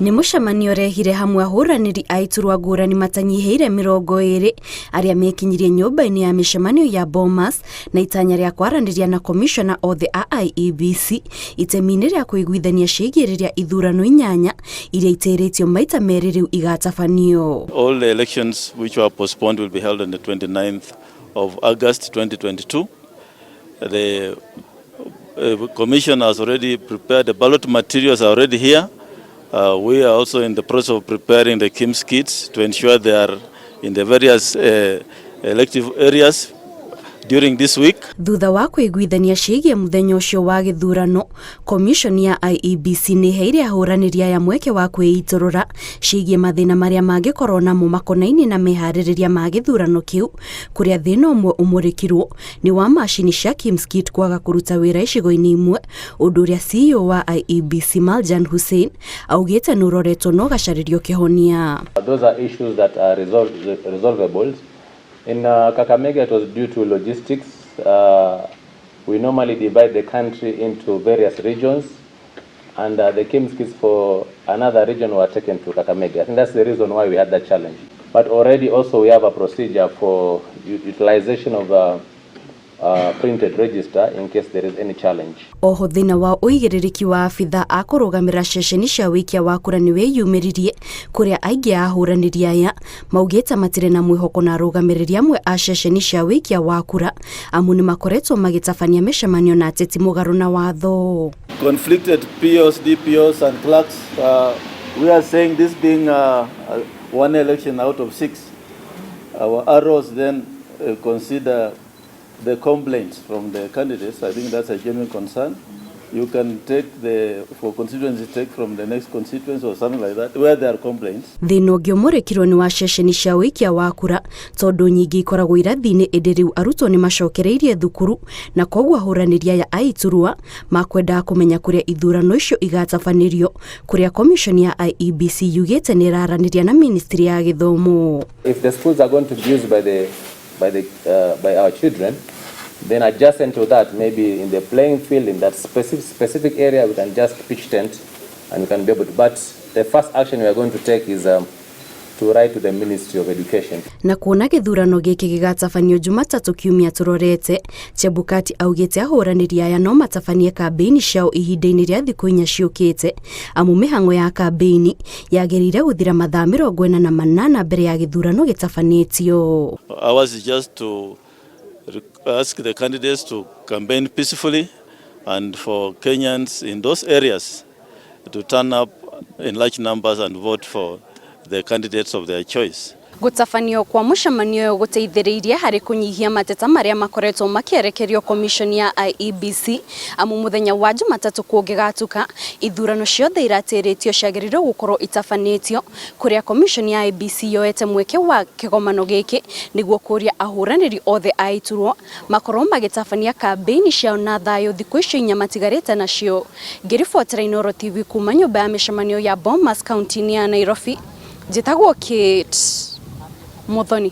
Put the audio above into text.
Nĩ mũcemanio ũrehire hamwe ahũranĩri a iturwa ngũrani matanyihĩire 20 arĩa mekinyirie nyũmba-inĩ ya mĩcemanio ya Bomas na itanya rĩa kwaranĩria na komishona othe a IEBC itemi-inĩ rĩa kũiguithania ciĩgiĩ rĩrĩa ithurano inyanya iria itĩrĩtio maita merĩ rĩu igatabanio. All the elections which were postponed will be held on the 29th of August 2022. The commission has already prepared, the ballot materials are already here. We are also in the process of preparing the KIEMS kits to ensure they are in the various elective areas during this week. Thutha wa kũiguithania ciĩgiĩ mũthenya ũcio wa gĩthurano, komishoni ya IEBC nĩ ĩheire ahũranĩri aya mweke wa kwĩitũrũra ciĩgiĩ mathĩna marĩa mangĩkorwo namo makonainie na meharĩrĩria ma gĩthurano kĩu, kũrĩa thĩna ũmwe ũmũrĩkirwo nĩ wa macini cia KIEMS kit kwaga kũruta wĩra icigo-inĩ imwe, ũndũ ũrĩa CEO wa IEBC Maljan Hussein augĩte nĩ ũroretwo na ũgacarĩrio kĩhonia. Those are issues that are resolvable. In Kakamega, it was due to logistics. We normally divide the country into various regions, and the KIEMS kits for another region were taken to Kakamega. I think that's the reason why we had that challenge. But already also we have a procedure for utilization of printed register in case there is any challenge. Oho thĩna wa ũigĩrĩrĩki wa abitha a kũrũgamĩra ceceni cia wĩikia wa kura nĩ wĩyumĩririe, kũrĩa aingĩ a ahũranĩri aya maugĩte matirĩ na mwĩhoko na arũgamĩrĩri amwe a ceceni cia wĩikia wa kura, amu nĩ makoretwo magĩtabania mĩcemanio na ateti mũgarũ na watho. Conflicted POs, DPOs and clerks, we are saying this being one election out of six, our ROs then consider the complaints from the candidates. I think that's a genuine concern. You can take the, for constituency, take from the next constituency or something like that, where there are complaints. Thĩna ũngĩ ũmũrĩkirwo nĩ wa ceceni cia ũikia wa kura, tondũ nyingĩ ikoragwo irathi-inĩ, ĩndĩ rĩu arutwo nĩ macokereirie thukuru na koguo ahũranĩri aya a iturwa makwendaga kũmenya kũrĩa ithurano icio igatabanĩrio, kũrĩa komishoni ya IEBC yugĩte nĩ ĩraranĩria na ministry ya gĩthomo. If the schools are going to be used by our children, then adjacent to that, maybe in the playing field, in that specific area, we can just pitch tent and we can be able to. But the first action we are going to take is to write to the Ministry of Education. Na kuona gĩthurano gĩkĩ gĩgatabanio Jumatatũ kiumia tũrorete, Chebukati augĩte ahũranĩri aya no matabanie kambĩini ciao ihinda-inĩ rĩa thikũ 4 ciũkĩte, amu mĩhang'o ya kambĩini yagĩrĩire gũthira mathaa 48 mbere ya gĩthurano gĩtabanĩtio. Ours is just to ask the candidates to campaign peacefully and for Kenyans in those areas to turn up in large numbers and vote for the candidates of their choice. Gũtabanio kwa mũcemanio ũyũ gũteithĩrĩirie harĩ kũnyihia mateta marĩa makoretwo makĩerekerio komishoni ya IEBC, amu mũthenya wa Jumatatũ kũngĩgatuka, ithurano ciothe iratĩrĩtio ciagĩrĩirwo gũkorwo itabanĩtio, kũrĩa komishoni ya IEBC yoete mweke wa kĩgomano gĩkĩ nĩguo kũria ahũranĩri othe a iturwa makorwo magĩtabania kambĩini ciao na thayũ thikũ icio 4 matigarĩte nacio. Ngĩribotera Inooro TV kuma nyũmba ya mĩcemanio ya Bomas, kaunti-inĩ ya Nairobi, njĩtagwo Kate Muthoni.